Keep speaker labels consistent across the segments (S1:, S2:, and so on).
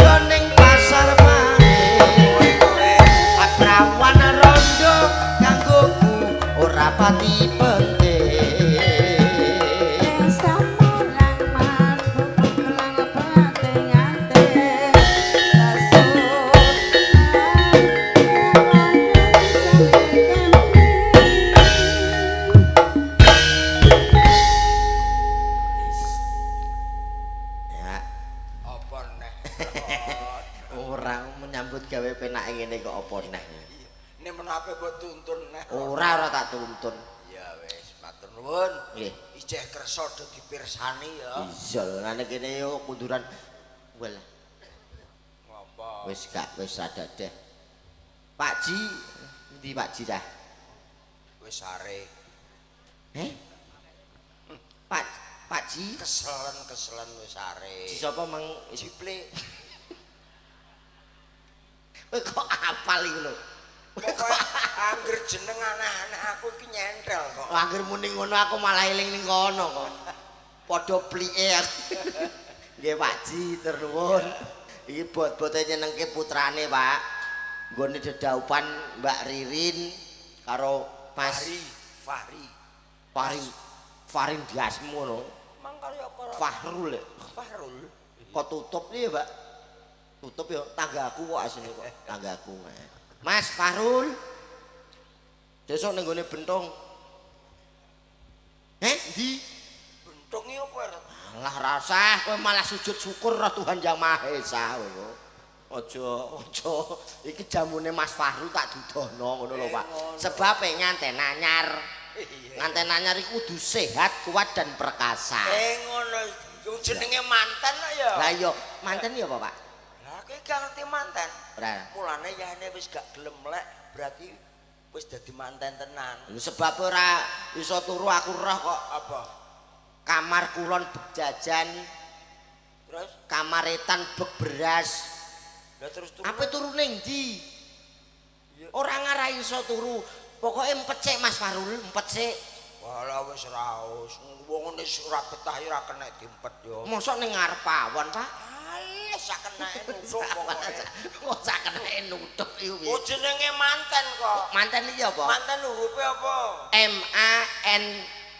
S1: Rondo ning pasar Pahing. Prawan rondo kanggoku ora pati penting. Ya,
S2: Apa neh?
S1: Ora menyambut gawe penake ngene kok apa neh.
S2: Nek menape mbok tuntun neh.
S1: Ora tak tuntun.
S2: Ya wis, matur nuwun.
S1: Nggih.
S2: Ijeh kersa do dipirsani ya.
S1: Iya, lho nang kene yo kunduran. Walah,
S2: Ngopo?
S1: wis gak wis sadadeh. Pak Ji, endi Pak Ji dah?
S2: Wis sare.
S1: Heh? Pak Pak Ji,
S2: Keselen-keselen wis sare.
S1: Ji sapa mang?
S2: Jiple.
S1: Kowe kok apal iku lho.
S2: Pokoke angger jeneng aneh-aneh aku iki nyentel kok.
S1: Angger muni ngono aku malah eling ning kono kok. Padha plike aku. Nggih Pak Ji, ternuwun. Iki bot-bote nyenengke putrane, Pak. Nggone dedaupan Mbak Ririn karo Mas
S2: Fahri, Fahri.
S1: Farin Farin Diasmu ngono.
S2: Mang kaya karo
S1: Fahrul ya.
S2: Fahrul.
S1: Kok tutup nih ya, Pak? Tutup ya tanggaku kok asline kok tanggaku. Mas Fahrul. Besok ning gone Bentong. Heh, ndi?
S2: Bentung iki apa? Eret?
S1: Alah rasah kowe malah sujud syukur roh Tuhan Yang Maha Esa kowe kok. Aja aja iki jamune Mas Fahrul tak dudono ngono lho Pak. Sebab nganten anyar.
S2: Iya.
S1: Nganten anyar iku kudu sehat, kuat dan perkasa.
S2: Eh ngono, wong jenenge manten kok ya.
S1: Lah iya, manten ya apa Pak?
S2: Lah kowe gak ngerti manten.
S1: Ora.
S2: Mulane yahne wis gak gelem lek berarti wis dadi manten tenan.
S1: Lho sebab ora iso turu aku roh kok
S2: Apa?
S1: kamar kulon bek jajan,
S2: Terus
S1: kamar etan bek beras.
S2: lah terus turu.
S1: Apa turu ning ndi? Ora ngarai iso turu. Pokoke empet sik Mas Fahrul, empet sik.
S2: Walah wis raos. Wong ngene ora betah ya ora kena diempet yo.
S1: Mosok ning ngarep pawon, Pak?
S2: Alah sak kenake nuthuk pokoke.
S1: Kok sak kenake nuthuk iku piye?
S2: Oh jenenge manten kok.
S1: Manten iki apa?
S2: Manten hurufe apa?
S1: M A N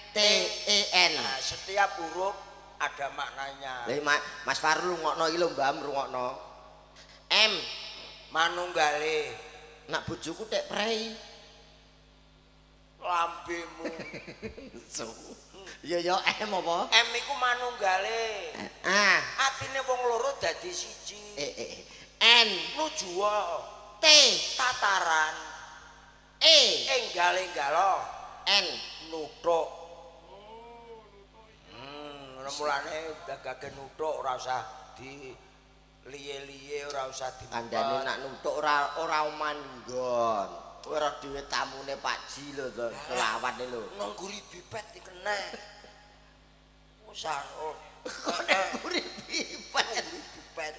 S1: T E N.
S2: Nah, setiap huruf ada maknanya.
S1: Lah Mas Fahrul rungokno iki lho Mbah, rungokno. M
S2: Manunggale
S1: nak bojoku tek prei.
S2: lambemu.
S1: Iya ya M apa?
S2: M iku manunggale.
S1: Ah,
S2: Atine wong loro dadi siji.
S1: N
S2: Nujuwa
S1: T
S2: tataran
S1: E
S2: enggal-enggalo
S1: N.
S2: nuthuk. Ngono mulane gagake nuthuk ora usah di liye-liye ora usah di
S1: Kandhane nak nuthuk ora ora manggon. Kowe ora dhewe tamune Pak Ji lho to, selawat lho.
S2: Nang guri bibet dikene. Usah oh.
S1: Kok nek guri bibet.
S2: Guri bibet.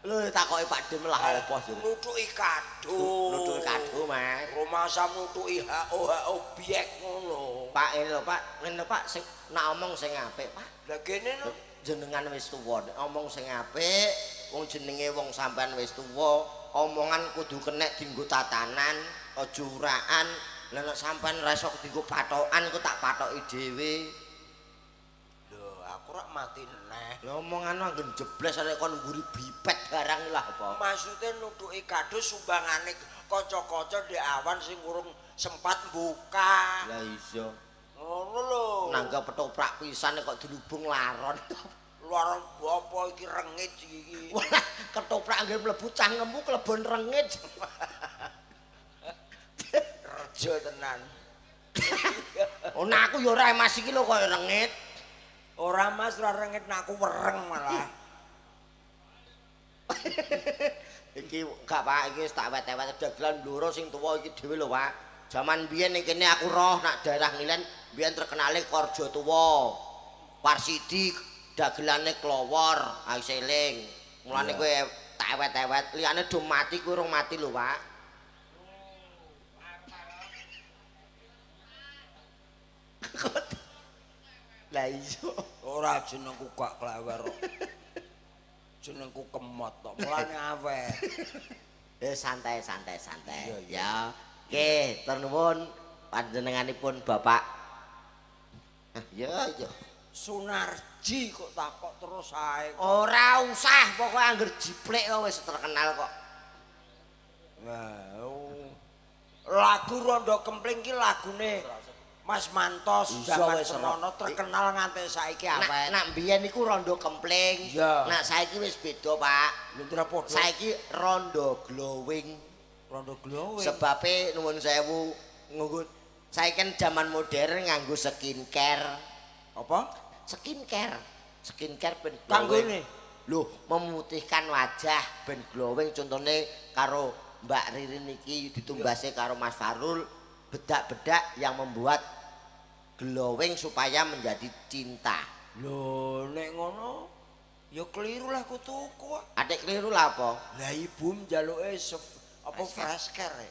S1: Lho takoki Pak Dim lah apa sih?
S2: Nutuki kado.
S1: Nutuki kado, Mas.
S2: Rumasa nutuki HO HO obyek ngono.
S1: Pak ngene lho, Pak. Ngene lho, Pak, sing nak omong sing apik, Pak.
S2: Lah kene no
S1: Jenengan wis tuwa, nek omong sing apik, wong jenenge wong sampean wis tuwa, omongan kudu kenek dienggo tatanan, aja uraan. Lah nek sampean ra iso dienggo patokan, engko tak patoki dhewe.
S2: Lho, aku rak mati neh.
S1: Lah omongan anggen jebles arek kon ngguri bipet barang lah apa.
S2: Maksude nutuki kado sumbangane kanca-kanca ndek awan sing urung sempat mbuka.
S1: Lah iya.
S2: Ngono lho.
S1: Nanggap ketoprak pisan kok dilubung laron.
S2: Luar apa iki rengit iki.
S1: Wah, ketoprak anggere mlebu cangkemmu klebon rengit.
S2: Rejo tenan.
S1: Oh, nah aku ya ora Mas iki lho kaya rengit.
S2: Ora Mas, ora rengit nak aku wereng malah.
S1: Iki gak Pak, iki wis tak wet-wet dagelan loro sing tuwa iki dhewe lho Pak. Jaman biyen ning kene aku roh nak daerah Ngilen biyen terkenale Korjo Tuwa. Parsidi dagelane klowor, ayo seling. Mulane kowe tak ewet-ewet, liyane do mati kowe urung mati lho Pak. Lah iya.
S2: Ora jenengku gak klewer kok. Jenengku kemot to, mulane awet.
S1: Santai santai santai. Ya. Oke, nuwun panjenenganipun Bapak. Ya ya.
S2: Sunarji kok takok terus ae.
S1: Ora usah, pokoke angger jiplek kok wis terkenal kok.
S2: Wah, oh. Lagu Rondo Kempling ki lagune Mas Mantos
S1: Iya,
S2: jaman
S1: wis
S2: semono terkenal nganti saiki awet.
S1: Nak mbiyen niku Rondo Kempling.
S2: Iya.
S1: Nak saiki wis beda, Pak.
S2: Lho ora padha.
S1: Saiki Rondo Glowing.
S2: Rondo Glowing.
S1: Sebabe nuwun sewu nganggo saiki kan jaman modern nganggo skincare.
S2: Apa?
S1: Skincare. Skincare ben glowing.
S2: Kanggone?
S1: Lho, memutihkan wajah ben glowing, contone karo Mbak Ririn iki ditumbase karo Mas Farul bedak-bedak yang membuat glowing supaya menjadi cinta.
S2: Lho nek ngono ya keliru lah ku tuku.
S1: Adik keliru lah apa?
S2: Lah ibu njaluke apa fresh care.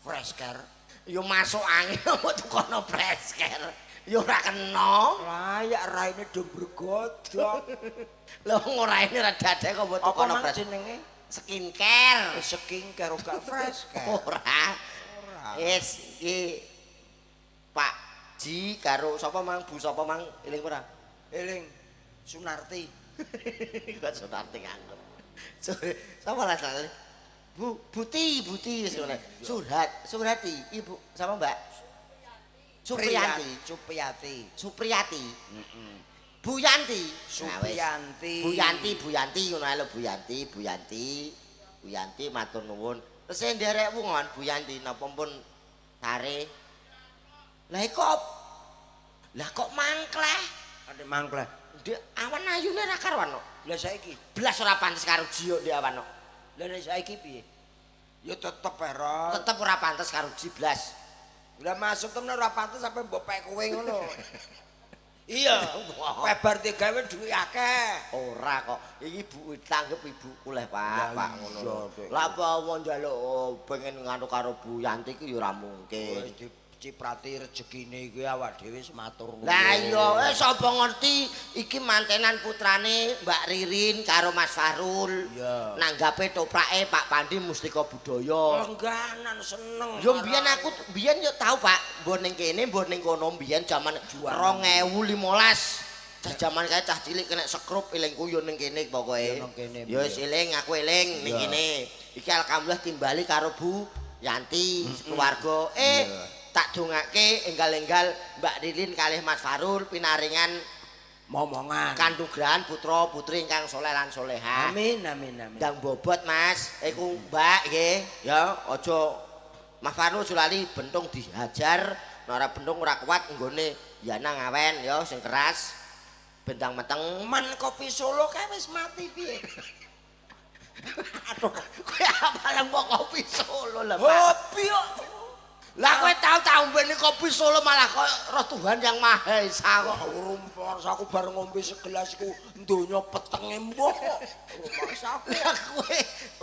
S2: Fresh care.
S1: Ya masuk angin kok tukono fresh care. Ya ora kena.
S2: Layak raine do bergodhog.
S1: Lha wong raine ora dadek kok mbok
S2: Apa
S1: tukono
S2: mang
S1: fresh.
S2: jenenge?
S1: Skincare.
S2: Skincare gak fresh care.
S1: Ora.
S2: Ora.
S1: Wis iki Pak Ji karo sapa mang, Bu sapa mang, eling ora?
S2: Eling Sunarti.
S1: Kok Sunarti nganggur. Sapa lah salah? Bu Buti, Buti wis ngono. Surhat, Surhati, Ibu sama Mbak? Supriyanti.
S2: Supriyati.
S1: Supriyati. Bu Yanti. Nah, wis.
S2: Supriyanti.
S1: Bu Yanti, Bu Yanti ngono ae lho, Bu Yanti, Bu Yanti. Bu Yanti matur nuwun. Tesih nderek wungon Bu Yanti napa pun sare. Lah kok lah kok mangkleh?
S2: Ade mangkleh.
S1: Ndek awan ayune ra karuan kok.
S2: Lah saiki,
S1: Blas ora pantes karo Ji ndek awan kok.
S2: lah nek saiki piye? Ya tetep era.
S1: Tetep ora pantes karo Ji blas.
S2: Lah masuk temen ora pantes sampe mbok pek kowe ngono. Iya, pebar digawe duwe akeh.
S1: Ora kok. Iki bu tanggep ibuku leh, Pak.
S2: Lah
S1: Pak
S2: iya,
S1: ngono.
S2: Dek.
S1: Lah apa wong njaluk pengen nganu karo Bu Yanti iki ya ora mungkin.
S2: Wis diciprati rezekine iki awak dhewe wis matur nuwun.
S1: Lah iya, sapa ngerti iki mantenan putrane Mbak Ririn karo Mas Fahrul.
S2: Iya.
S1: Nanggape toprake Pak Pandi Mustika Budaya.
S2: Lengganan seneng.
S1: Yo mbiyen aku mbiyen yo tau Pak, mbok ning kene mbok ning kono mbiyen jaman 2015. Cah jaman kae cah cilik kena sekrup elingku yo ning kene pokoke.
S2: Yo nang kene,
S1: Yo wis eling aku eling ning
S2: Iya.
S1: kene. Iki alhamdulillah timbali karo Bu Yanti keluarga. Tak dongake enggal-enggal Mbak Ririn kalih Mas Farul pinaringan
S2: momongan.
S1: kanugrahan putra putri ingkang soleh lan solehah.
S2: Amin amin amin.
S1: Ndang bobot Mas, iku Mbak nggih. Ya aja Mas Farul aja lali bentung dihajar, nek ora bentung ora kuat nggone yana ngawen ya sing keras. Bentang meteng.
S2: Man kopi Solo kae wis mati piye?
S1: Aduh, kowe apal mbok kopi Solo lah, Pak.
S2: Hobi kok.
S1: Lah kowe tau tau mbene kopi Solo malah koyo roh Tuhan yang Maha Esa kok.
S2: Rumpor aku bar ngombe segelas iku donya petenge mbok. Rumangsaku.
S1: Lah kowe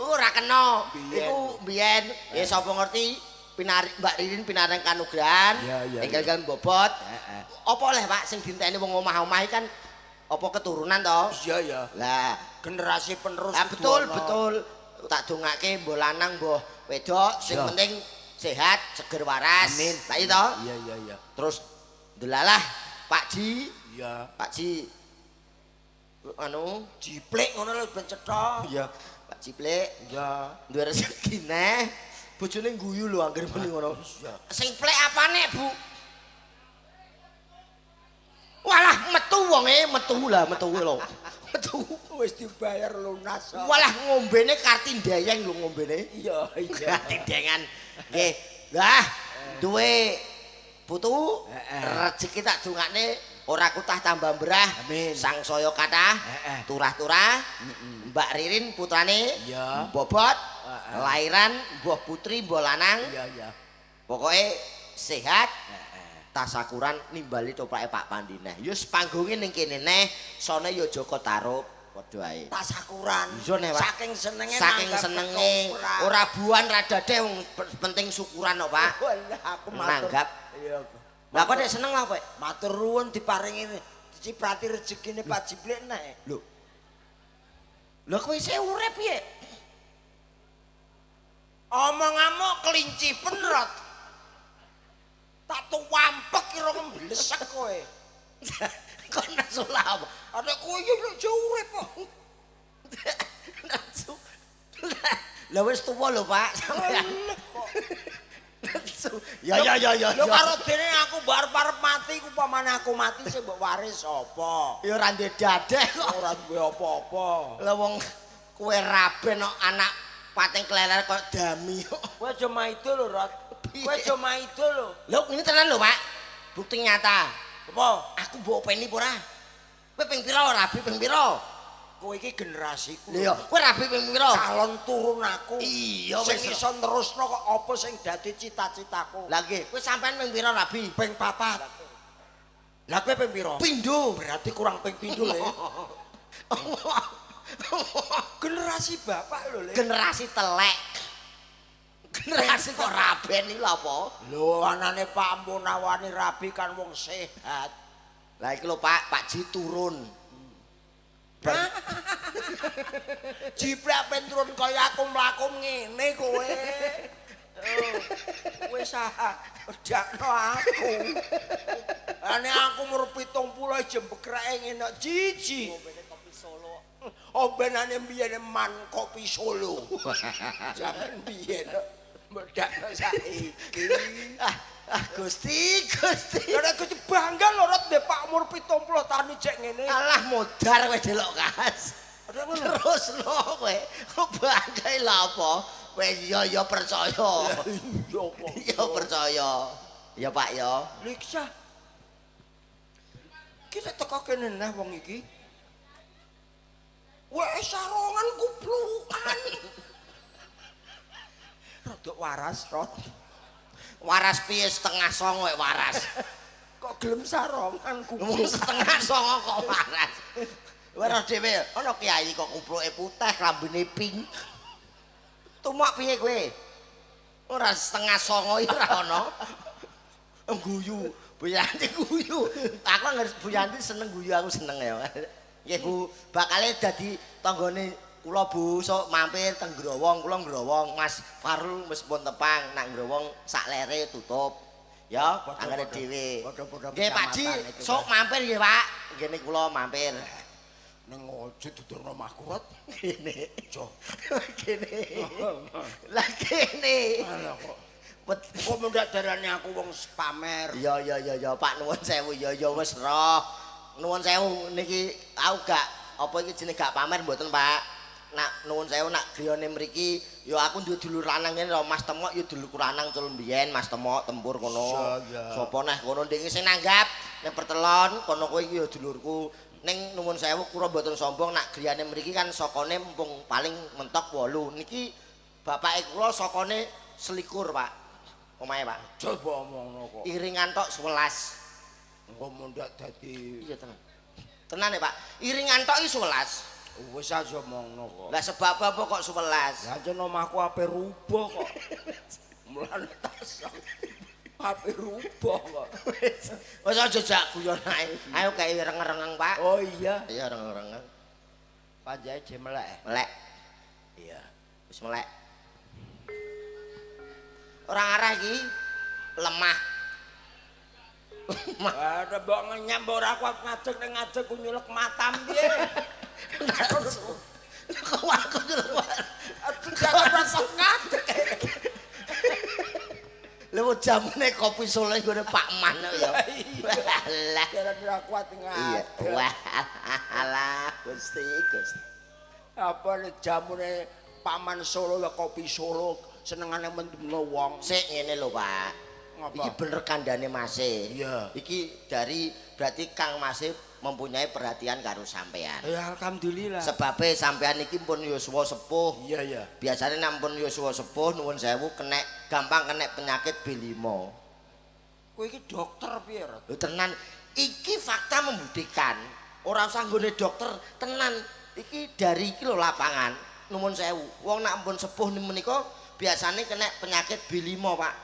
S1: ora kena.
S2: Biyen.
S1: Iku mbiyen ya sapa ngerti pinari Mbak Ririn pinareng kanugrahan,
S2: Iya, iya,
S1: enggal-enggal bobot.
S2: Heeh.
S1: Apa oleh Pak sing dinteni wong omah-omah iki kan apa keturunan to?
S2: Iya ya.
S1: Lah,
S2: Generasi penerus
S1: ah,
S2: kudu
S1: betul
S2: ana.
S1: betul. Tak dongake mbok lanang mbok wedok sing
S2: Iya.
S1: penting sehat, seger waras.
S2: Amin.
S1: Lah iya to?
S2: Iya iya iya.
S1: Terus delalah Pak Ji,
S2: Iya.
S1: Pak Ji anu
S2: Jiplek ngono lho ben cetha.
S1: iya, Pak Jiplek
S2: Iya.
S1: duwe rezeki neh. Bojone guyu lho anggere muni ngono.
S2: Iya.
S1: Sing plek apane, Bu? Walah metu wonge, metu lah, metu lho. Metu.
S2: Wis dibayar lunas. kok.
S1: Walah ngombene kartindeyeng lho ngombene.
S2: Iya iya.
S1: Kartindengan. Nggih. Lah, duwe putu
S2: Heeh.
S1: rezeki tak dongakne ora kutah tambah berah.
S2: Amin.
S1: Sangsaya kathah,
S2: Heeh.
S1: turah-turah. Mbak Ririn putrane
S2: Iya.
S1: bobot,
S2: Heeh.
S1: lairan mbah putri mbah lanang.
S2: Iya iya.
S1: Pokoke sehat,
S2: Heeh.
S1: tasakuran nimbali toprake Pak Pandi neh. Ya wis panggunge ning kene neh, sone ya Joko Tarub padha ae.
S2: Tasakuran.
S1: Iya neh, Pak.
S2: Saking senenge
S1: Saking
S2: nanggap
S1: senenge
S2: ketoprak.
S1: ora buan ra dadeh wong penting syukuran kok, Pak.
S2: Walah aku matur.
S1: Nanggap.
S2: Iya.
S1: Lah kok nek seneng lah, Pak?
S2: Matur nuwun diparingi diciprati rezekine Pak Jiplek neh.
S1: Lho. Lha kowe isih urip piye?
S2: Omonganmu kelinci bener. Tak tuwampek kira mblesek kowe.
S1: Kok nesu lah apa?
S2: Ada kowe iki lho jauh urip kok.
S1: Nesu. Lah wis tuwa lho, Pak. Sampeyan.
S2: Kok.
S1: Nesu. Ya ya ya ya.
S2: Lho karo dene aku mbok arep-arep mati ku pamane aku mati sing mbok waris sapa?
S1: Ya ora ndek dadeh kok.
S2: Ora duwe apa-apa.
S1: Lah wong kowe raben kok anak pating kleler kok dami kok.
S2: Kowe aja maido lho, Rot. Kowe aja maido lho.
S1: Lho ngene tenan lho, Pak. Bukti nyata.
S2: Apa?
S1: Aku mbok openi apa ora? Kowe ping pira rabi ping pira?
S2: Kowe iki generasiku.
S1: Lho ya, kowe rabi ping pira?
S2: Calon turun aku.
S1: Iya
S2: sing
S1: wis.
S2: iso nerusno kok apa sing dadi cita-citaku.
S1: Lah nggih, kowe sampean ping pira rabi?
S2: Ping 4. Lah kowe ping pira?
S1: Pindho.
S2: Berarti kurang ping pindho le. Generasi bapak lho le.
S1: Generasi telek. Generasi kok raben iki lho apa?
S2: Lho anane Pak Munawani rabi kan wong sehat.
S1: Lah iki lho Pak, Pak Ji turun.
S2: Jiplak ben turun kaya aku mlaku ngene kowe. Oh, wis ah, wedakno aku. Ane aku umur 70 jembekreke ngene jiji.
S1: Kopi Solo.
S2: Ombenane biyen man kopi Solo. Jaman biyen medakno saiki.
S1: Ah, Gusti, Gusti.
S2: Lah nek Gusti bangga lho Rot ndek Pak umur 70 tahun ijek ngene.
S1: Alah modar kowe delok kas. Terus no kowe. Kok bangga lha apa? Kowe iya ya percaya.
S2: Iya apa?
S1: Iya percaya. Ya Pak ya.
S2: Liksa. Ki nek teko kene neh wong iki. Wes sarongan kuplukan. Rodok waras, Rot.
S1: Waras piye 8:30 kok waras.
S2: Kok gelem sarongan
S1: Wong
S2: kupluk.
S1: 8:30 kok waras. Waras dhewe ana kiai kok kupluke putih, klambine pink. Tumok piye kowe? Ora 8:30 iki ora ana. Guyu, Bu Yanti guyu. Aku ngerti Bu Yanti seneng guyu, aku seneng ya. Nggih Bu, bakale dadi tanggane kula Bu, sok mampir teng Growong, kula Growong, Mas Farul wis pun tepang nak Growong sak lere tutup. Ya, tanggane dhewe.
S2: Padha-padha
S1: Nggih Pak Ji, sok mampir nggih Pak. Ngene kula mampir.
S2: Ning ojo dudurno omahku, Rot.
S1: Kene.
S2: Jo.
S1: Kene. Lah kene.
S2: Alah kok. Kok mendak darane aku wong pamer.
S1: Ya ya ya ya Pak nuwun sewu ya ya wis roh. Nuwun sewu niki aku gak apa iki jenenge gak pamer mboten Pak. Nak nuwun sewu nak griyane mriki ya aku duwe dulur lanang ngene lho Mas Temok ya dulurku lanang cul mbiyen Mas Temok tempur kono. Sapa neh kono ndek sing nanggap ning pertelon kono kowe iki ya dulurku. Ning nuwun sewu kula mboten sombong nak griyane mriki kan sokone mumpung paling mentok 8. Niki bapake kula sokone 21 Pak. Omahe Pak.
S2: Coba omongno kok.
S1: Iringan tok 11.
S2: Engko mundak dadi
S1: Iya tenan. Tenan ya Pak. Iringan tok iki 11.
S2: Wis aja omongno kok.
S1: Lah sebab apa kok 11?
S2: Lah jen omahku ape rubuh kok. Mulane tas. Ape rubuh kok.
S1: Wis aja jak guyon ae. Ayo kae rengeng-rengeng Pak.
S2: Oh iya.
S1: Iya rengeng-rengeng.
S2: Panjake je melek.
S1: Melek.
S2: Iya.
S1: Wis melek. Orang arah iki lemah.
S2: Ada mbok ngenyam mbok ora kuat ngadeg ning ngadeg ku nyulek matam piye.
S1: Kok aku nyulek.
S2: Aduh jangan ngadeg.
S1: Lha jamune kopi Solo nggone Pak Man ya. Lah
S2: ora kuat ngadeg.
S1: Iya. Wah. Alah Gusti Gusti.
S2: Apa jamune Paman Solo ya kopi Solo senengane mendemno wong.
S1: Sik ngene lho Pak.
S2: Ngapa?
S1: Iki bener kandhane Mase.
S2: Iya.
S1: Iki dari berarti Kang Mase mempunyai perhatian karo sampean.
S2: Ya alhamdulillah.
S1: Sebabe sampean iki pun yuswa sepuh.
S2: Iya iya.
S1: Biasane nek pun yuswa sepuh nuwun sewu kenek gampang kenek penyakit B5.
S2: Kowe iki dokter piye, Rot?
S1: Lho tenan iki fakta membuktikan. Ora usah nggone dokter, tenan. Iki dari iki lho lapangan. Nuwun sewu. Wong nek pun sepuh menika biasane kenek penyakit B5, Pak.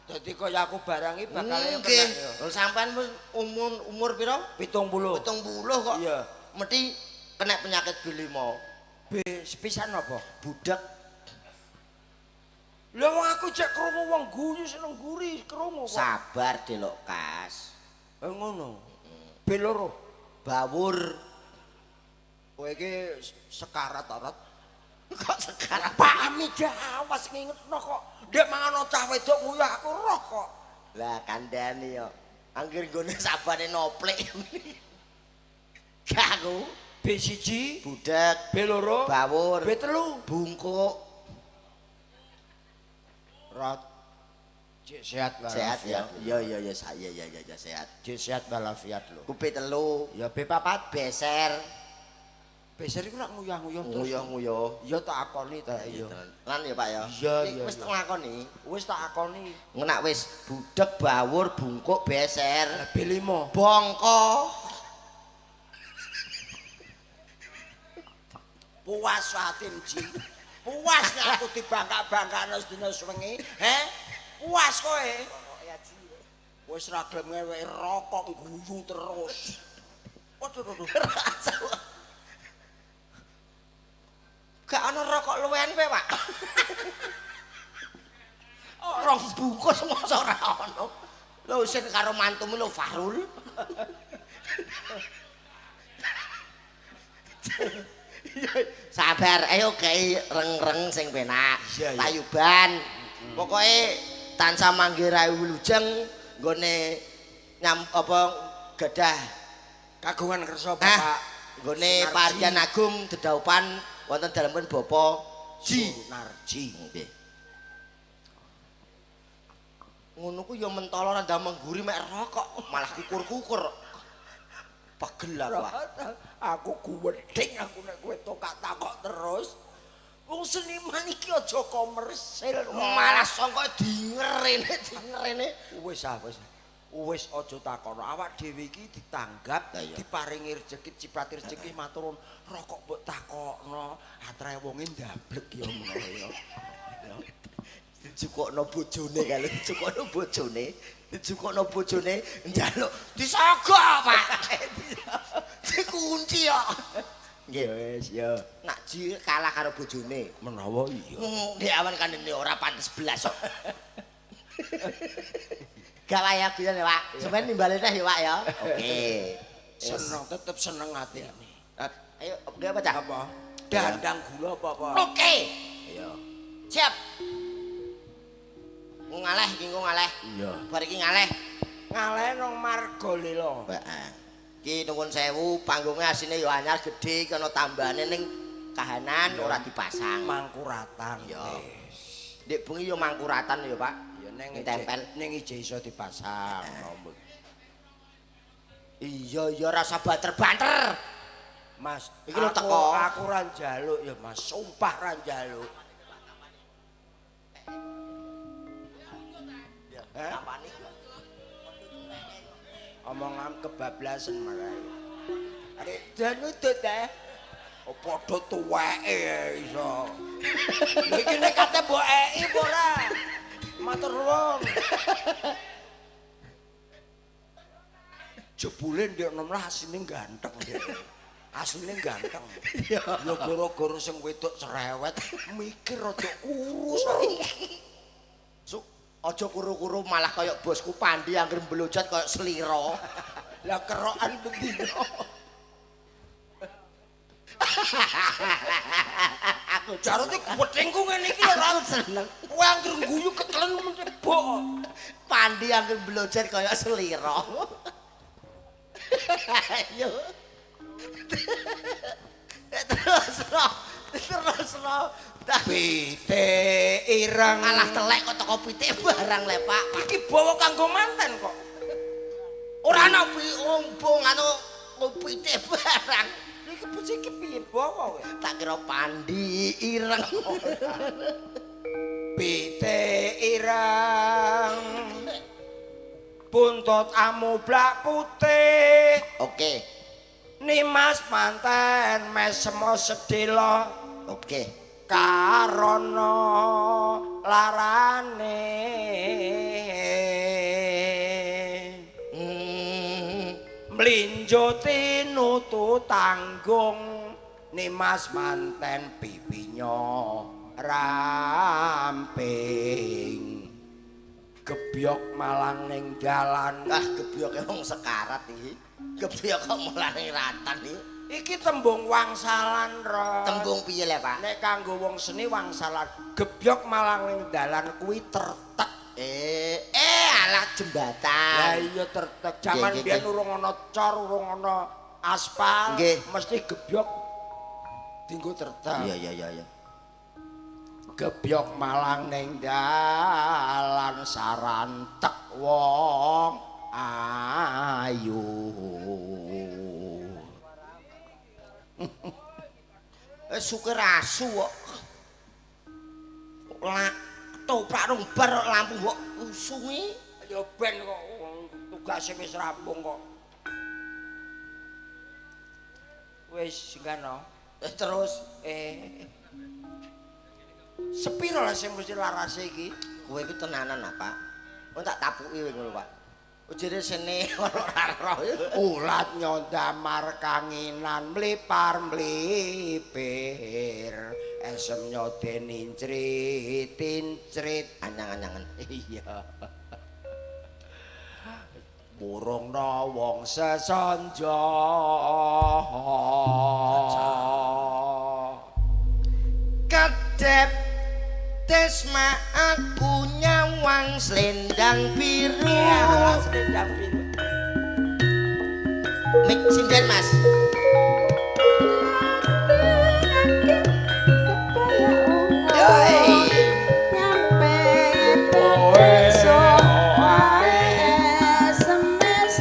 S2: Dadi kaya aku barang iki bakal kena
S1: ya. Lho sampean umur pira?
S2: 70.
S1: 70 kok.
S2: Iya.
S1: Mesti kena penyakit B5.
S2: B sepisan apa?
S1: Budek.
S2: Lha wong aku cek krungu wong guyu seneng guri krungu kok.
S1: Sabar delok kas.
S2: Ngono. B loro.
S1: Bawur.
S2: Kowe iki sekarat ora?
S1: Kok sekarat?
S2: Pak Amida awas ngingetno kok. Ndek mangan cah wedok nguyah aku roh kok.
S1: Lah kandhane yo. Angger nggone sabane noplek. Gak aku.
S2: B1,
S1: Budek,
S2: B loro,
S1: bawur,
S2: B telu,
S1: bungkuk.
S2: Rat. Cek sehat walafiat.
S1: Sehat ya. Iya iya iya saya iya iya iya sehat.
S2: Cek sehat walafiat lho.
S1: Ku B telu,
S2: Ya B papat,
S1: beser,
S2: beser iku lak nguyah-nguyah terus.
S1: nguyuh-nguyuh.
S2: Ya tak akoni ta iya.
S1: Lan ya Pak ya.
S2: Iya, iya,
S1: Wis
S2: iya.
S1: nglakoni.
S2: Wis tak akoni.
S1: Nek wis budek, bawur, bungkuk, beser,
S2: B5.
S1: bongko.
S2: Puas atim Ji. Puas nek aku dibangka-bangkano sedina suwengi, he? Puas kowe. Wis ra gelem ngeweki rokok guyu terus. Waduh waduh.
S1: Gak ana rokok luwean kowe, Pak. Rong bungkus mosok ora ana. Lho sing karo mantumu lho Fahrul. Sabar, ayo gawe reng-reng sing penak. Tayuban. Pokoke tansah manggi rahayu wilujeng nggone nyam apa gadah
S2: Kagungan kersa Bapak.
S1: Nggone Parjan Agung dedaupan wonten dalemipun Bapak Ji
S2: Narji.
S1: Nggih. Ngono ku ya mentolo ora ndang mengguri mek rokok, malah kukur-kukur. Pegel aku.
S2: Aku guwedhing aku nek kowe tokak takok terus. Wong seniman iki aja komersil.
S1: Malah sangka dingerene dingerene.
S2: Wis ah wis. Wis aja takono. Awak dhewe iki ditanggap, diparingi rejeki, ciprati rejeki maturun. Rokok mbok takokno, atrae wonge ndablek ya menawa ya.
S1: Dijukokno bojone kali, dijukokno bojone, dijukokno bojone njaluk disogok, Pak. Dikunci kok. Nggih
S2: wis ya.
S1: Nak Ji kalah karo bojone.
S2: Menawa iya.
S1: Ndek awan kandhane ora pantes blas kok. Gak layak guyon ya, Pak. Sampeyan nimbali teh ya, Pak ya. Oke.
S2: Seneng tetep seneng atine.
S1: Ayo, oke apa, Cak?
S2: Apa? Dandang gula apa-apa?
S1: Oke.
S2: Iya.
S1: Siap. Ngaleh iki engko ngaleh.
S2: Iya.
S1: Bar iki ngaleh.
S2: Ngaleh nang Margalila.
S1: Heeh. Iki nuwun sewu, panggungnya asine ya anyar gedhe iki ana tambahane ning kahanan ora dipasang.
S2: Mangkuratan.
S1: Iya. Ndek bengi ya mangkuratan ya, Pak.
S2: Ya ning
S1: tempel
S2: ning ije iso dipasang.
S1: Iya iya rasa banter-banter.
S2: Mas,
S1: iki lho teko.
S2: Aku ra njaluk ya, Mas. Sumpah ra njaluk. Omongan kebablasan malah. Arek danudut ta. Oh padha tuweke iso. Lha iki nek kate mbok eki apa ora? Matur nuwun. Jebule ndek nom lah asline ganteng ndek. Asline ganteng. Ya gara-gara sing wedok cerewet mikir rada kurus.
S1: Suk aja kuru-kuru malah kaya bosku Pandi angger mblojot kaya slira.
S2: Lah kerokan bendino.
S1: Aku
S2: jarute wethingku ngene iki lho ora
S1: seneng.
S2: Kowe angger guyu kekelen mendebok.
S1: Pandi angger mblojot kaya slira. Ayo. Terus ro. Terus ro.
S2: Pitik ireng.
S1: Alah telek kok teko pitik barang le, Pak.
S2: Iki bawa kanggo manten kok.
S1: Ora ana ombong anu pitik barang.
S2: Iki bocah iki piye bawa kowe?
S1: Tak kira Pandi ireng.
S2: Pitik ireng. Buntut amublak putih.
S1: Oke.
S2: Nimas manten mesemo sedhela.
S1: Oke.
S2: Karana larane. Mlinjo tinutu tanggung. Nimas manten pipinyo ramping. Gebyok malang ning dalan.
S1: Ah, gebyoke wong sekarat iki. Gebyok kok malah ning ratan iki.
S2: Iki tembung wangsalan, Ron.
S1: Tembung piye le, Pak?
S2: Nek kanggo wong seni wangsalan, gebyok malang ning dalan kuwi tertek.
S1: Alah jembatan.
S2: Lah iya tertek. Jaman biyen urung ana cor, urung ana aspal, mesti gebyok dinggo tertek.
S1: Iya.
S2: Gebyok malang ning dalan sarantek wong ayu.
S1: Suke asu kok. Lak toprak rong bar lampu kok usungi.
S2: Ya ben kok tugase wis rampung kok. Wis ngano.
S1: Terus
S2: sepiro lah sing mesti larase iki?
S1: Kowe iki tenanan apa? Wong tak tapuki kowe ngono, Pak. Ujare sene ora roh.
S2: Ulat nyondamar kanginan mlipar mlipir. Esem nyodeni incrit incrit.
S1: Anyang-anyangan.
S2: Iya. Burungna wong sesanja.
S1: Kedep Desma aku nyawang selendang biru.
S2: Ya, selendang biru.
S1: Mik sinden, Mas. Yoi.
S3: Nyampe desa SMS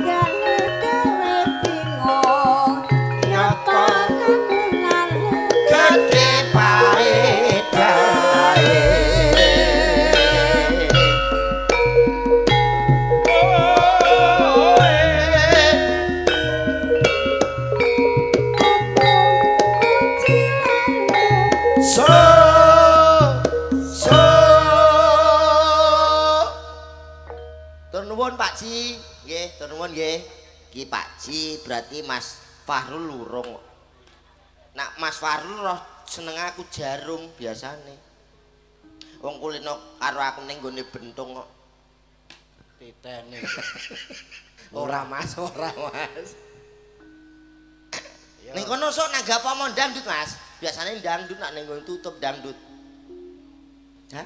S3: gale gawe bingung nyata kakunan
S1: Gede paedae. So so Tur nuwun Pak Ji, nggih, tur nuwun nggih. Ki Pak Ji berarti Mas Fahrul lurung. Nak Mas Fahrul roh seneng aku jarum biasane. Wong kulino karo aku ning nggone bentung kok.
S2: Titene.
S1: Ora Mas, ora Mas. Ning kono sok nanggap apa dangdut Mas? Biasane dangdut nak ning nggon tutup dangdut. Hah?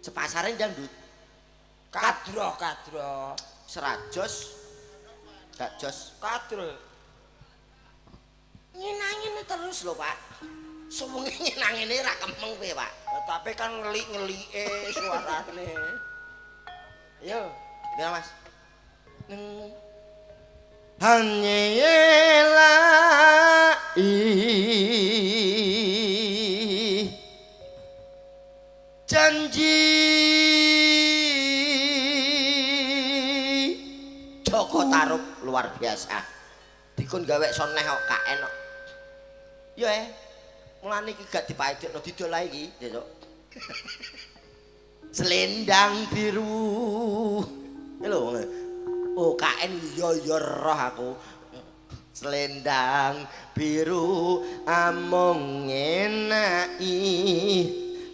S1: Sepasare dangdut.
S2: Kadro, kadro.
S1: Serajos. Gak jos.
S2: Kadro.
S1: Nyenangine terus lho, Pak. Suwengi nyenangine ra kemeng kowe, Pak.
S2: Tapi kan ngelik-ngelike suarane. Yo,
S1: ya Mas. Neng hanyelai janji Joko Tarub luar biasa. Dikon gawe soneh kok KN kok. Ya mulane iki gak dipaedekno didol ae iki, Cuk. Selendang biru. Iki lho. Oh, KN iya iya roh aku. Selendang biru amung ngenaki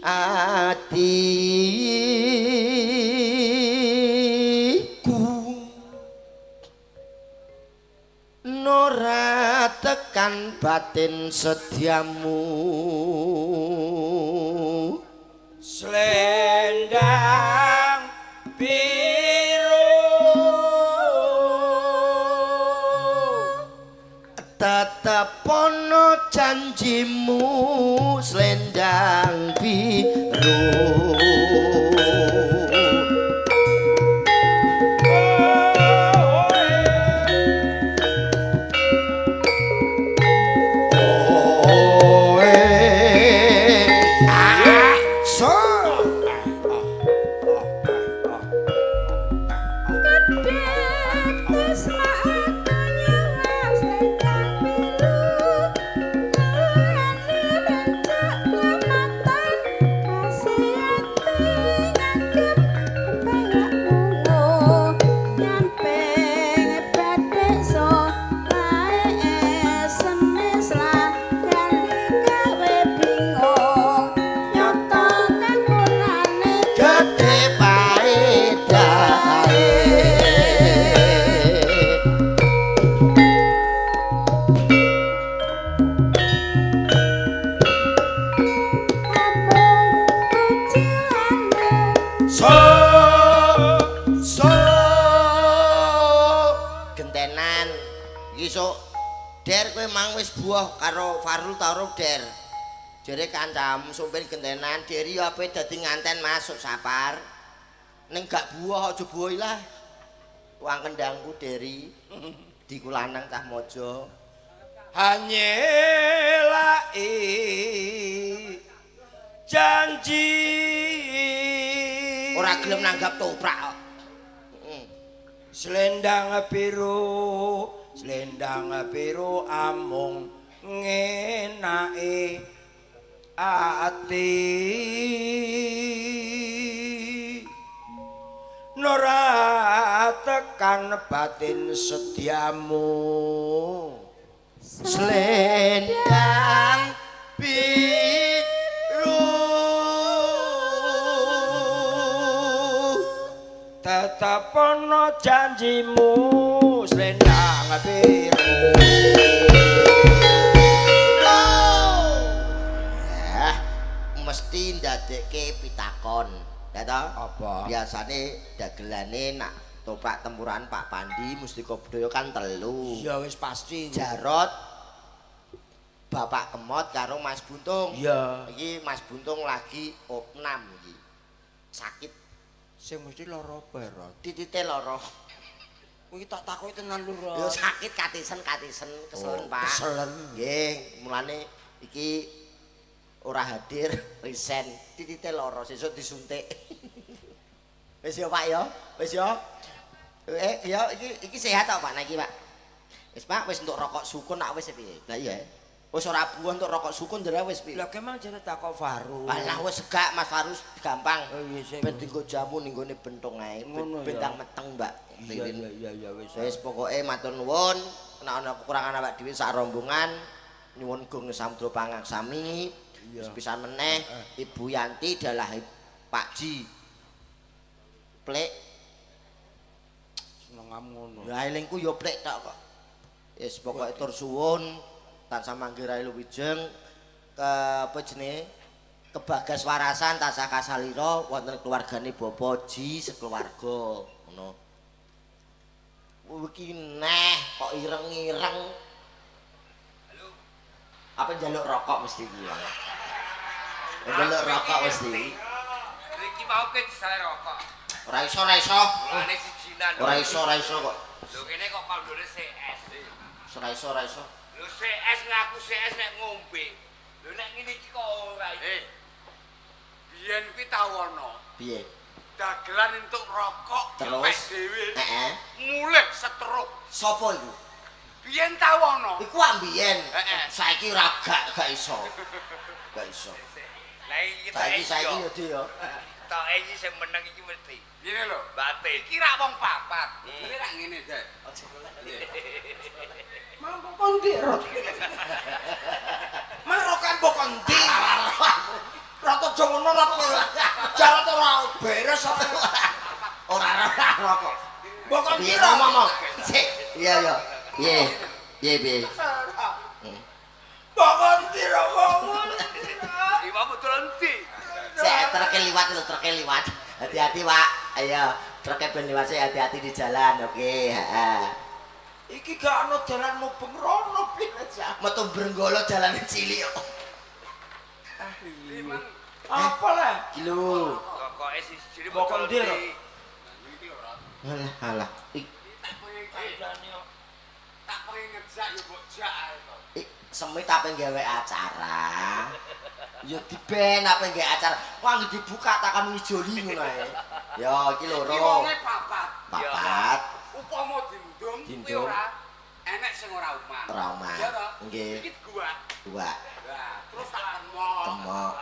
S1: atiku. Nora tekan batin setiamu.
S2: Selendang biru
S1: tetep ana janjimu selendang biru. Der, kowe mang wis buah karo Farul ta urung, Der? Jere kancamu sumpir gentenan, Deri ape dadi nganten masuk sapar. Ning gak buah aja buah lah. Wong kendangku Deri. Diku lanang cah mojo.
S2: Hanyelai janji.
S1: Ora gelem nanggap toprak kok. Heeh.
S2: Selendang biru, selendang biru amung ngenake ati. Nora tekan batin setiamu.
S1: Selendang biru
S2: tetep ana janjimu, selendang biru.
S1: Eh, mesti ndadekke pitakon. Ya toh?
S2: Apa?
S1: Biasane dagelane nak toprak tempuran Pak Pandi Mustika Budaya kan telu.
S2: Ya wis pasti.
S1: Jarot, Bapak Kemot karo Mas Buntung.
S2: Iya.
S1: Iki Mas Buntung lagi opnam iki. Sakit.
S2: Sing mesti lara apa, Rot?
S1: Titite lara.
S2: Kuwi tak takoki tenan lho, Rot.
S1: Ya sakit katisen-katisen keselen,
S2: Oh,
S1: Pak.
S2: keselen.
S1: Nggih, mulane iki ora hadir, resign. Titite lara sesuk disuntik. Wis ya, Pak ya. Wis ya. Ya iki iki sehat tok, Pak, nek iki, Pak. Wis, Pak, wis entuk rokok sukun nak wis piye? Lah iya. Wis ora buah entuk rokok sukun jare wis piye?
S2: Lah kemang jare takok Faru.
S1: Alah wis gak Mas Farus gampang.
S2: Oh, iya, sing-
S1: Ben dienggo jamu ning gone bentung ae,
S2: Ngono ya.
S1: bentang meteng, Mbak.
S2: Iya iya iya iya wis.
S1: Wis pokoke matur nuwun, nek ana kekurangan awak dhewe sak rombongan nyuwun gung samudra pangaksami.
S2: Iya.
S1: Wis pisan meneh Ibu Yanti dalah Pak Ji. Plek,
S2: Senengam ngono.
S1: ya elingku ya plek tok kok. Wis pokoke tur suwun tansah manggih rayi luwijeng ke apa jenenge? Kebagas warasan tansah kasalira wonten keluargane Bapak Ji sekeluarga ngono. Iki neh kok ireng-ireng. Apa njaluk rokok mesti iki, Bang? Njaluk rokok mesti.
S4: Iki mau ke disale rokok.
S1: Ora iso, ora iso.
S4: Mulane sijinan.
S1: Ora iso, ora iso kok.
S4: Lho kene kok kandhane CS.
S1: Ora iso, ora iso.
S4: Lho CS ngaku CS nek ngombe. Lho nek ngene iki kok ora iki.
S5: Biyen kuwi tau ana
S1: Piye?
S5: dagelan entuk rokok
S1: Terus?
S5: nyepek dhewe.
S1: Heeh.
S5: Mulih setruk.
S1: Sopo iku?
S5: Biyen tau ana.
S1: Iku ambien.
S5: Heeh.
S1: Saiki ora gak gak iso. Gak iso.
S4: Lah iki
S1: Saiki saiki yo Di yo.
S4: Tok iki sing meneng iki mesti.
S5: Ngene lho.
S4: Batin.
S5: Iki rak wong papat. Ini rak ngene, Dek.
S2: Mampu kondi, Rot. Marokan mbok kondi. Rot aja ngono, Rot. Jarot ora beres apa.
S1: Ora ora rokok.
S2: Mbok kondi,
S1: Piye
S2: Rot.
S1: ngomong? Sik. Iya iya. Piye? Piye piye?
S2: Mbok kondi rokok.
S4: Iki mau betul endi?
S1: Sik treke liwat lho, treke liwat. Hati-hati, Pak. Ayo, treke ben liwat sik hati-hati di jalan. Oke, heeh.
S2: Iki gak ana dalan mubeng rono piye ja.
S1: Metu Brenggolo dalane cilik kok.
S2: Apa lah?
S1: Iki lho.
S4: Rokoke siji
S2: Mbok
S4: betul
S2: endi, Rok?
S4: endi?
S1: Alah alah.
S5: Tak pengen ngejak yo mbok jak ae to.
S1: Semi tak pengen gawe acara. Ya diben apa gawe acara. Wah dibuka takon ngijoli ngono ae. Ya iki
S5: Iki
S1: loro.
S5: wonge papat.
S1: Papat.
S5: Upama dindum kuwi
S1: Dindum.
S5: ora enek sing ora uman.
S1: Ora uman.
S5: Iya to?
S1: Nggih.
S5: Iki gua.
S1: Dua.
S5: Lah, terus tak temok.
S1: Temok.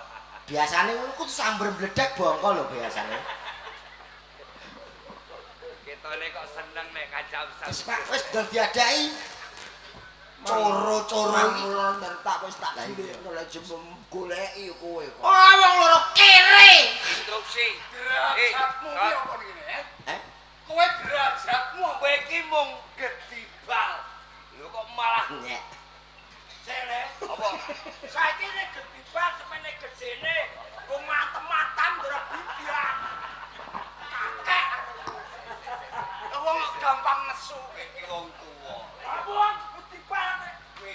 S1: Biasane ngono ku samber bledek bongko lho biasane.
S4: Ketone kok seneng nek kacau
S1: Wis Pak, wis dol diadai. Coro-coro iki.
S2: Mangulon tak wis tak
S1: Lah iya.
S2: golek jemem goleki kowe kok.
S1: Oh, wong loro kere.
S4: Instruksi.
S5: Derajatmu kuwi apa ngene, eh?
S1: Eh?
S5: Kowe derajatmu apa?
S4: Kowe iki mung gedibal. Lho kok malah
S1: Nyek.
S2: Sele.
S4: apa?
S2: Saiki nek gedibal semene gedene wong matem-matam ora bibian. Kakek.
S5: Wong gampang nesu.
S4: Iki wong tuwa.
S2: Apa gedibal nek
S4: Kowe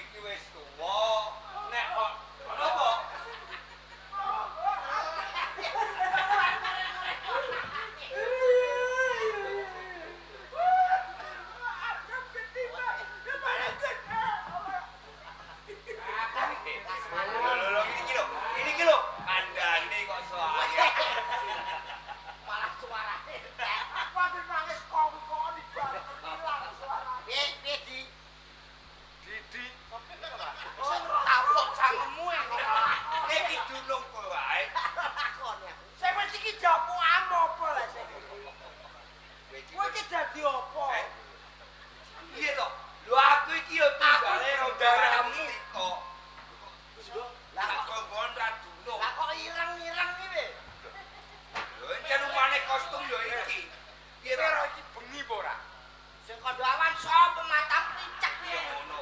S4: gongon ra dunung.
S1: Lah kok ireng-ireng iki lho.
S4: Lho encen umane kostum yo iki. Piye
S5: Kira iki bengi apa ora?
S1: Sing kandha awan sapa matamu picek piye?
S4: Ngono.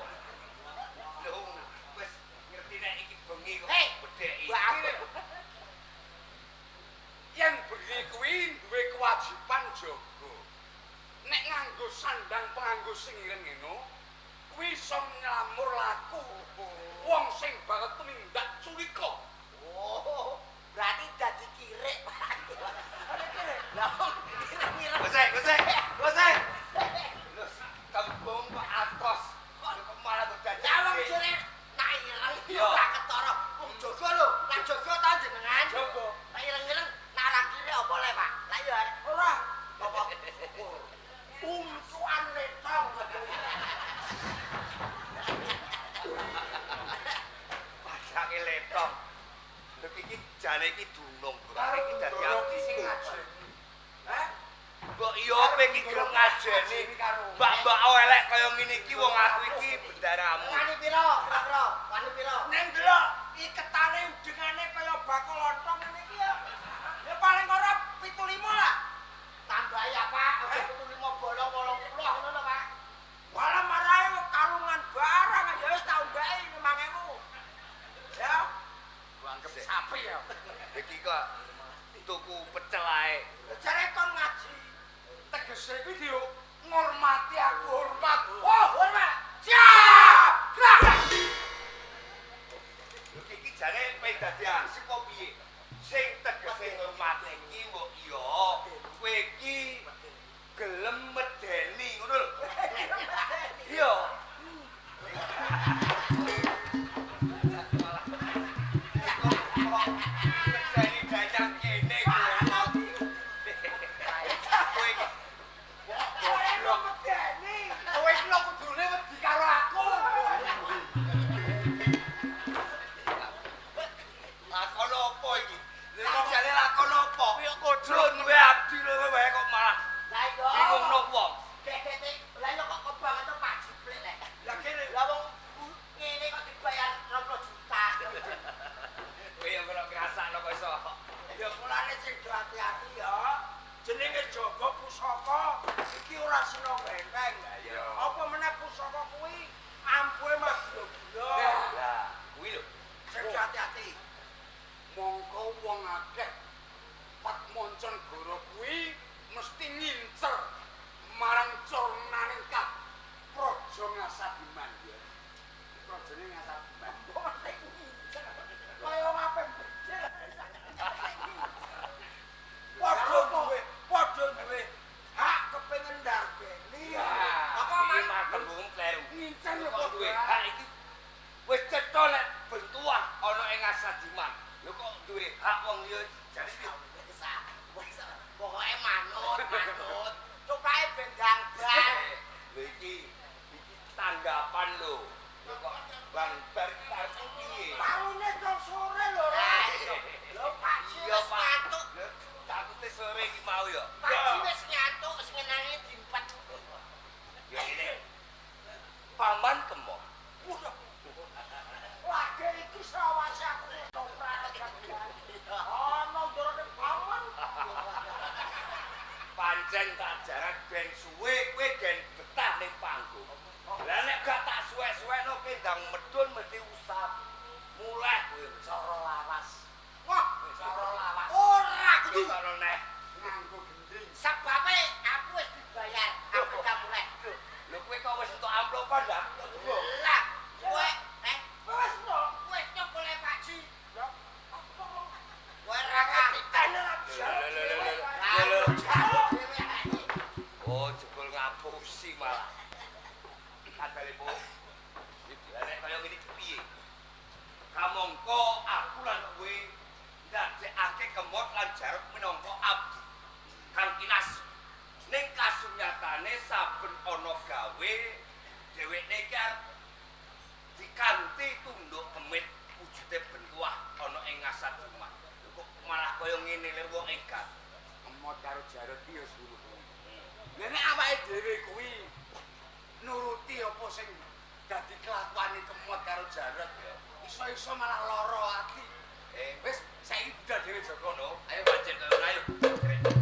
S4: Lho wis ngerti nek iki bengi kok
S1: Hei,
S4: bedheki.
S5: Yen bengi kuwi duwe kewajiban jaga. Nek nganggo sandang panganggo sing ireng ngono, kuwi iso nylamur laku. Wong sing bakal tumindak culika.
S1: Oh, berarti dadi kirik, Pak. Lah ireng-ireng.
S4: Gosek, gosek, gosek. Lho, tembung kok atos. Kok malah kok dadi.
S1: Lah wong jere nak ireng ora ketara. Wong jaga lho, nak jaga ta jenengan?
S5: Jaga.
S1: Nak ireng-ireng nak ora kirik apa le, Pak? Lah iya
S2: Ora
S1: apa?
S2: umcuan letong.
S4: Padake letong. Lho iki jane iki dunung, Bro. Iki dadi
S5: Ndoro sing
S4: abdi.
S5: ngajeni. Hah?
S4: Mbok iya kowe iki gelem ngajeni. Mbak-mbak elek kaya ngene iki wong aku iki bendaramu.
S1: Wani piro? Piro? Wani piro?
S2: Neng delok iketane udengane kaya bakul lontong ngene iki ya. Ya paling ora 75 lah.
S1: Tambahi ya, Pak. Aja 75 bolong 80 ngono lho, Pak.
S2: Walah marahe kalungan barang ya wis tak umbeki 5000. Ya,
S5: Anggap sapi ya.
S4: Iki kok tuku pecel ae.
S2: jare kon ngaji.
S5: Tegese kuwi dio ngormati aku hormat.
S2: Oh, hormat. Siap. Gerak.
S4: Lho iki jane kowe dadi asik apa piye? Sing tegese ngormati iki mbok iya kowe iki gelem medeni ngono lho. Iya. Sekseni danyang kene kowe. Kowe iki
S2: Kowe lho medeni.
S5: Kowe iki lho kudune wedi karo aku.
S4: Lakon apa iki? Lha iki jane lakon apa? Lho duwe abdi lho kowe kok malah
S1: Lah iya.
S4: bingungno wong.
S1: Gekete, lah iya kok kebangetan Pak Jiplik lek.
S2: Lah kene
S1: Lah wong ngene kok dibayar 20 juta.
S4: Kowe yo kok ngrasakno kok iso.
S2: ya mulane sing do hati-hati ya. Jenenge jaga pusaka iki ora sina enteng.
S4: Iya.
S2: Apa meneh pusaka kuwi ampuhe mah gila-gila.
S4: Lah, kuwi lho.
S2: Sing do hati-hati.
S5: Mongko wong akeh pat mancanegara kuwi mesti ngincer marang cornaning kap praja Ngasadiman ya. Prajane Ngasadiman.
S2: Kaya ngape bedil. Padha duwe, padha duwe hak kepengin ndarbeni.
S4: Apa man tembung kleru.
S5: Ngincer lho
S4: Kok duwe hak iki wis cetha lek bentuah ana ing Ngasadiman. Lho kok duwe hak wong liya jane piye?
S1: Wis wis pokoke manut, manut. Cukae ben gangban.
S4: Lho iki iki tanggapan lho. Lho kok Bang Bar iki arep piye?
S2: Tarune kok sore lho.
S1: Lah iya.
S2: Lho Pak Ji
S4: Iya,
S1: Wis
S4: Pak.
S1: ngantuk.
S4: Lho takute sore iki mau ya.
S1: Pak Ji wis ngantuk, wis ngenangi dimpet.
S4: Ya ngene. Paman Kemon.
S2: Lagi iki sawase aku ketoprak. Ana ndorone paman.
S4: Pancen tak jarak ben suwe kowe gen betah ning panggung. Lah nek gak tak suwek-suwekno kowe ndang medun mesti usap. Muleh kowe
S2: Cara lawas.
S5: Wah,
S2: Cara lawas.
S1: Ora kudu.
S4: ketokno neh.
S5: nganggo gending.
S1: Sebabe aku wis dibayar, aku gak mulai.
S4: Lho kowe kok wis entuk amplopan dah?
S1: Lah, kowe
S2: Wis no.
S1: wis nyokole Pak Ji. Kowe ora ngerti.
S4: Lho lho lho lho. Oh, jebul ngapusi malah. Kadale po. Lah nek kaya ngene iki piye? Kamangka aku lan kowe ndadekake Kemot lan Jarot minangka abdi kang kinas. Ning kasunyatane saben ana gawe dheweke iki arep dikanti tunduk kemit wujude bentuah ana ing Ngasadiman. Lho kok malah kaya ngene lho wong egat.
S5: Kemot karo Jarot ki ya ngono kuwi. Lah nek awake dhewe kuwi nuruti apa sing dadi kelakuane Kemot karo Jarot ya, iso Iso-iso malah lara ati.
S4: Wis saiki budal dhewe jaga no. Ayo pancen koyo ayo.